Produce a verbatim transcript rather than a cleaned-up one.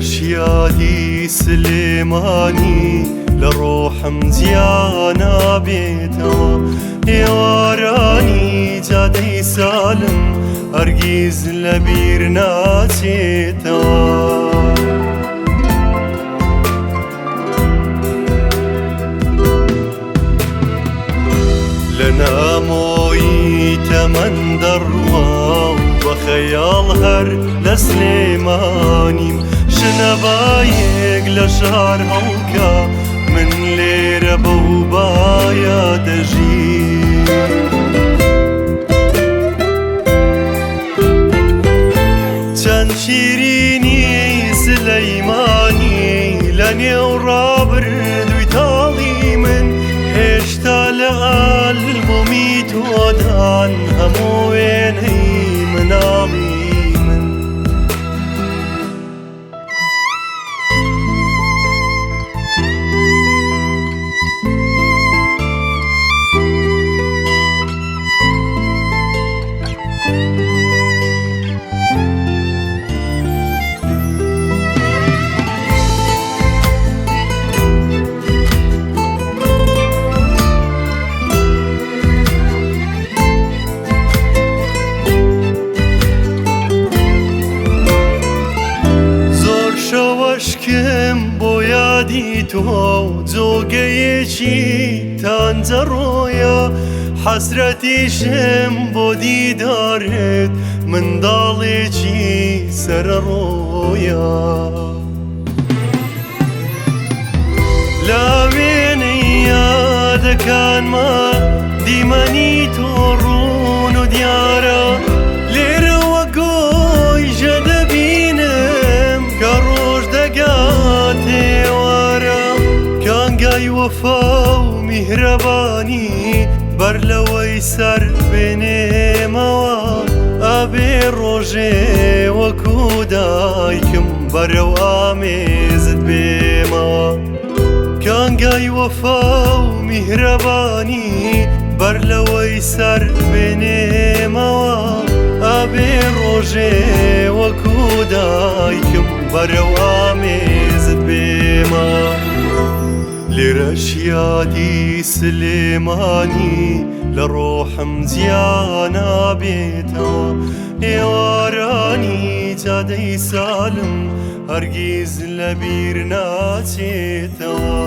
Şiyadî Silêmanî li rohim ciya nabêtewa. Êwaranî cadey salim hergîz li bîr naçêtewa. Li nemoyî temen derwa û bi xeyal her li Silêmanîm. Şinebayek li şar hewka min lêre bû baya dejî. Çend şîrînî Sileymanî li nêw rabird wî talî min. Hêşta li albûmî todan hemû wêneyî minalî min. Zor şeweş kim bo yadî to, cogeyekî tanceroya. Hesretîşim bo dîdarit, min dalekî sereroya. Lawêniya dekan ma dîmenî to rûn û diyara. Lêre we goy je debînim ka roj dega têwara. Kangay wefa û mîhrebanî ber lewey ser bênêmewa. Abê rojê wekû daykim berew amêzit bêmewa. Kangay wefa û mîhrebanî ber lewey ser bênêmewa. Abê rojê wekû daykim berew amêzit bêmewa. Lêre şiyadî Silêmanî li rohim ciya nabêtewa. Êwaranî cadey salim hergîz li bîr naçêtewa.